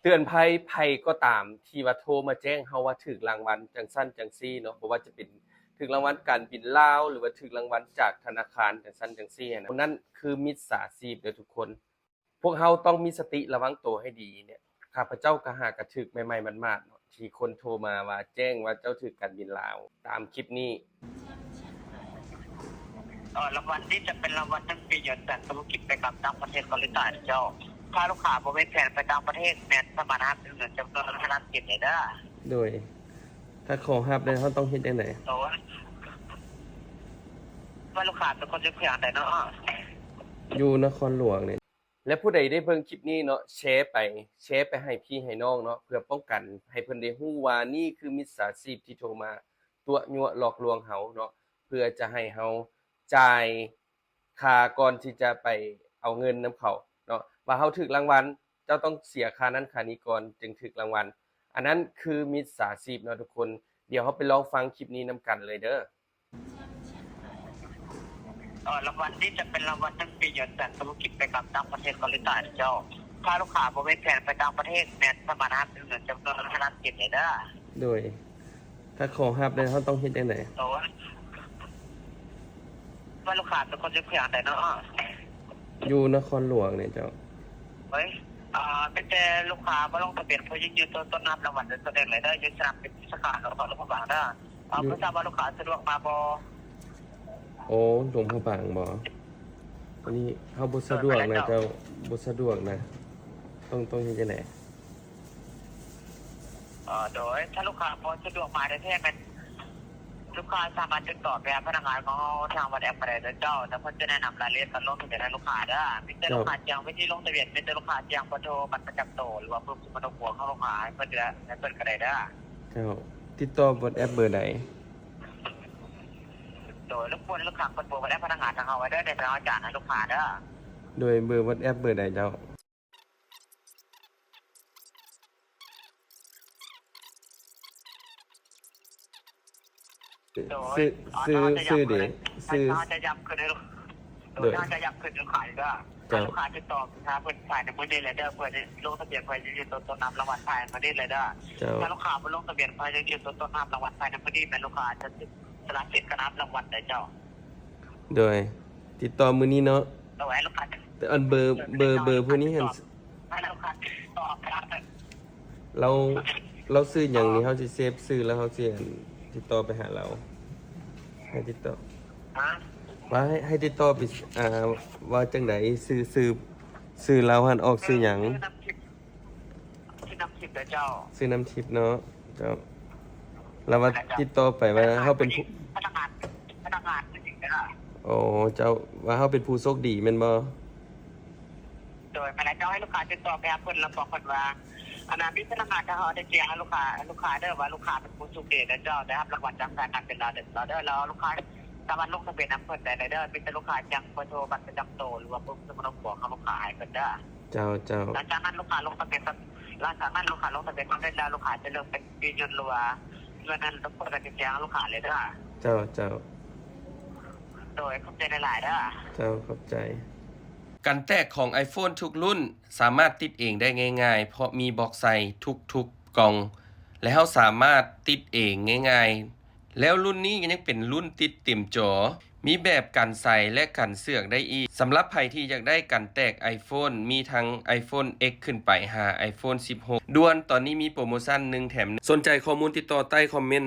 ເຕືອນໄພໃຜກໍຕາມທີ່ວ່າໂທມາແຈ້ງເຮົາວ່າຖືກລາງວັນຈັ່ງຊັ້ນຈັ່ງຊີ້ເນາະ, ບໍ່ວ່າຈະເປັນຖືກລາງວັນການບິນລາວ ຫຼືວ່າຖືກລາງວັນຈາກທະນາຄານຈັ່ງຊັ້ນຈັ່ງຊີ້ຫັ້ນນະ, ຜູ້ນັ້ນຄືມິດສາຊີບເດີທຸກຄົນ. ພວກເຮົາຕ້ອງມີສະຕິລະວັງໂຕໃຫ້ດີເນຍ. ຂ້າພະເຈົ້າກໍຫາກະຖືກໃໝ່ໆໝາດໆເນາະ ທີ່ຄົນໂທມາວ່າແຈ້ງວ່າເຈົ້າຖືກການບິນລາວ ຕາມຄລິບນີ້. ເອີ ລາງວັນນີ້ຈະເປັນລາງວັນໜຶ່ງປີຍ້ອນການທຸລະກິດໄປກັບຕ່າງປະເທດເກົາຫຼີໃຕ້ເຈົ້າ. ຖ້າລູກຄ້າບໍ່ມີແຜນໄປຕ່າງປະເທດ ແມ່ນສາມາດຮັບເງິນຈຳນວນຫ້າລ້ານກີບໄດ້ເດີ. ໂດຍ ຖ້າຂໍຮັບແລ້ວເຮົາຕ້ອງເຮັດຈັ່ງໃດ? ໂດຍ ວ່າລູກຄ້າເປັນຄົນຢູ່ແຂວງໃດເນາະ? ຢູ່ນະຄອນຫຼວງນີ້. ແລະ ຜູ້ໃດໄດ້ເບິ່ງຄລິບນີ້ເນາະ ແຊໄປ ແຊໄປໃຫ້ພີ່ໃຫ້ນ້ອງເນາະ ເພື່ອປ້ອງກັນໃຫ້ເພິ່ນໄດ້ຮູ້ວ່ານີ້ຄືມິດສາຊີບທີ່ໂທມາຕົວະຍົວະຫຼອກລວງເຮົາເນາະ ເພື່ອຈະໃຫ້ເຮົາຈ່າຍຄ່າກ່ອນທີ່ຈະໄປເອົາເງິນນຳເຂົາເນາະ ວ່າເຮົາຖືກລາງວັນ ເຈົ້າຕ້ອງເສຍຄ່ານັ້ນຄ່ານີ້ກ່ອນຈຶ່ງຖືກລາງວັນ. ອັນນັ້ນຄືມິດສາຊີບເນາະທຸກຄົນ. ດຽວເຮົາໄປລອງຟັງຄລິບນີ້ນຳກັນເລີຍເດີ. ເອີ ລາງວັນນີ້ຈະເປັນລາງວັນໜຶ່ງປີຍ້ອນການທຸລະກິດໄປກັບຕ່າງປະເທດເກົາຫຼີໃຕ້ເຈົ້າ. ຖ້າລູກຄ້າບໍ່ມີແຜນໄປຕ່າງປະເທດ ແມ່ນສາມາດຮັບເງິນຈຳນວນຫ້າລ້ານກີບໄດ້ເດີ. ໂດຍ ຖ້າຂໍຮັບແລ້ວເຮົາຕ້ອງເຮັດຈັ່ງໃດ? ໂດຍ ວ່າລູກຄ້າເປັນຄົນຢູ່ແຂວງໃດເນາະ? ຢູ່ນະຄອນຫຼວງນີ້ເຈົ້າ. ເອີ ມີແຕ່ລູກຄ້າມາລົງທະບຽນເພື່ອຢືນຢັນຕົວຕົນຮັບລາງວັນດ້ວຍຕົນເອງເລີຍເດີ ຢູ່ສະໜາມບິນສາຂານຄອນຫຼວງພະບາງເດີ. ເອີ ບໍ່ຊາບວ່າລູກຄ້າສະດວກມາບໍ່? ໂອ້ ຫຼວງພະບາງບໍ່? ອັນນີ້ເຮົາບໍ່ສະດວກນະເຈົ້າ, ບໍ່ສະດວກນະ. ຕ້ອງ ຕ້ອງເຮັດຈັ່ງໃດ? ເອີ ໂດຍ ຖ້າລູກຄ້າບໍ່ສະດວກມາແທ້ໆ ແມ່ນລູກຄ້າສາມາດຕິດຕໍ່ໄປຫາພະນັກງານຂອງເຮົາທາງວັອດແອັບກໍໄດ້ເດີເຈົ້າ, ແລ້ວເພິ່ນຈະແນະນຳລາຍລະອຽດການລົງທະບຽນໃຫ້ລູກຄ້າເດີ. ມີແຕ່ລູກຄ້າແຈ້ງວິທີລົງທະບຽນ, ມີແຕ່ລູກຄ້າແຈ້ງເບີໂທ, ບັດປະຈຳໂຕ ຫຼືວ່າປຶ້ມສຸມະໂນຄົວຂອງລູກຄ້າໃຫ້ເພິ່ນເດີ, ໃຫ້ເພິ່ນກໍໄດ້ເດີ. ເຈົ້າ ຕິດຕໍ່ວັອດແອັບເບີໃດ? ໂດຍ ລົບກວນລູກຄ້າເປີດເບີວັອດແອັບພະນັກງານທາງເຮົາໄວ້ເດີ, ໄດ້ໄປເອົາຈານໃຫ້ລູກຄ້າເດີ. ໂດຍ ເບີວັອດແອັບເບີໃດເຈົ້າ? ໂດຍ ຊື່ ຊື່ເດ? ຊື່ ເຮົາຈະຢ້ຳຂຶ້ນໃຫ້ລູກ ໂດຍ ເຮົາຈະຢ້ຳຂຶ້ນໃຫ້ລູກຄ້າອີກເດີ. ເຈົ້າ ລູກຄ້າຕິດຕໍ່ຫາເພິ່ນພາຍໃນມື້ນີ້ແຫຼະເດີ, ເພື່ອຈະລົງທະບຽນ ເພື່ອຢືນຢັນຕົວຕົນຮັບລາງວັນພາຍໃນມື້ນີ້ແຫຼະເດີ. ເຈົ້າ ຖ້າລູກຄ້າບໍ່ລົງທະບຽນ ເພື່ອຢືນຢັນຕົວຕົນຮັບລາງວັນພາຍໃນມື້ນີ້ ແມ່ນລູກຄ້າຈະ ສະຫຼະສິດການຮັບລາງວັນໄດ້ເຈົ້າ. ໂດຍ ຕິດຕໍ່ມື້ນີ້ເນາະ. ໂດຍ ໃຫ້ລູກຄ້າ ແຕ່ອັນເບີ ເບີ ເບີຜູ້ນີ້ຫັ້ນ ໃຫ້ລູກຄ້າຕິດຕໍ່ໄປຫາເພິ່ນ. ລາວ ລາວຊື່ຫຍັງນີ້ ເຮົາຊິເຊບຊື່ແລ້ວເຮົາຊິ ອັນ ຕິດຕໍ່ໄປຫາລາວ. ໃຫ້ຕິດຕໍ່ ຮະ? ວ່າໃຫ້ ໃຫ້ຕິດຕໍ່ໄປ ອ່າ ວ່າຈັ່ງໃດ? ຊື່ ຊື່ ຊື່ລາວຫັ້ນອອກຊື່ຫຍັງ? ຊື່ນຳທິບ ຊື່ນຳທິບເດີເຈົ້າ. ຊື່ນຳທິບເນາະ. ເຈົ້າ ແລ້ວວ່າຕິດຕໍ່ໄປວ່າເຮົາເປັນຜູ້ ພະນັກງານ ພະນັກງານຜູ້ຍິງເດີ. ໂອ້ ເຈົ້າ ວ່າເຮົາເປັນຜູ້ໂຊກດີແມ່ນບໍ່? ໂດຍ ແມ່ນແລ້ວເຈົ້າ, ໃຫ້ລູກຄ້າຕິດຕໍ່ໄປຫາເພິ່ນ ແລ້ວບອກເພິ່ນວ່າ ອັນນັ້ນ ມີພະນັກງານທາງເຮົາໄດ້ແຈ້ງໃຫ້ລູກຄ້າ ລູກຄ້າເດີ ວ່າລູກຄ້າເປັນຜູ້ໂຊກດີເດີເຈົ້າ, ໄດ້ຮັບລາງວັນຈາກສາຍການບິນລາວເດີ ແລ້ວລູກຄ້າສາມາດລົງທະບຽນນຳເພິ່ນໄດ້ເດີ. ມີແຕ່ລູກຄ້າແຈ້ງເບີໂທ, ບັດປະຈຳໂຕ ຫຼືວ່າປຶ້ມສຸມະໂນຄົວຂອງລູກຄ້າໃຫ້ເພິ່ນເດີ. ເຈົ້າ ເຈົ້າ ຫຼັງຈາກນັ້ນລູກຄ້າລົງທະບຽນ ຫຼັງຈາກນັ້ນລູກຄ້າລົງທະບຽນສຳເລັດແລ້ວ ລູກຄ້າຈະເລືອກເປັນປີຍົນ ຫຼືວ່າເງິນນັ້ນ ເພິ່ນກໍຈະແຈ້ງລູກຄ້າເລີຍເດີ. ເຈົ້າ ເຈົ້າ ໂດຍ ຂອບໃຈຫຼາຍໆເດີ. ເຈົ້າ ຂອບໃຈ. ກັນແຕກຂອງ iPhone ທຸກລຸ້ນສາມາດຕິດເອງໄດ້ງ່າຍໆ ເພາະມີບລັອກໃສ່ທຸກໆກ່ອງ ແລະ ເຮົາສາມາດຕິດເອງງ່າຍໆ. ແລ້ວລຸ້ນນີ້ກໍຍັງເປັນລຸ້ນຕິດເຕັມຈໍ, ມີແບບກັນໄຊ ແລະ ກັນເຊືອກໄດ້ອີກ. ສຳລັບໃຜທີ່ຢາກໄດ້ກັນແຕກ iPhone ມີທັງ iPhone X ຂຶ້ນໄປຫາ iPhone ສິບຫົກ ດ່ວນ ຕອນນີ້ມີໂປຣໂມຊັນ ໜຶ່ງແຖມໜຶ່ງ. ສົນໃຈຂໍ້ມູນຕິດຕໍ່ໃຕ້ຄອມເມັນ.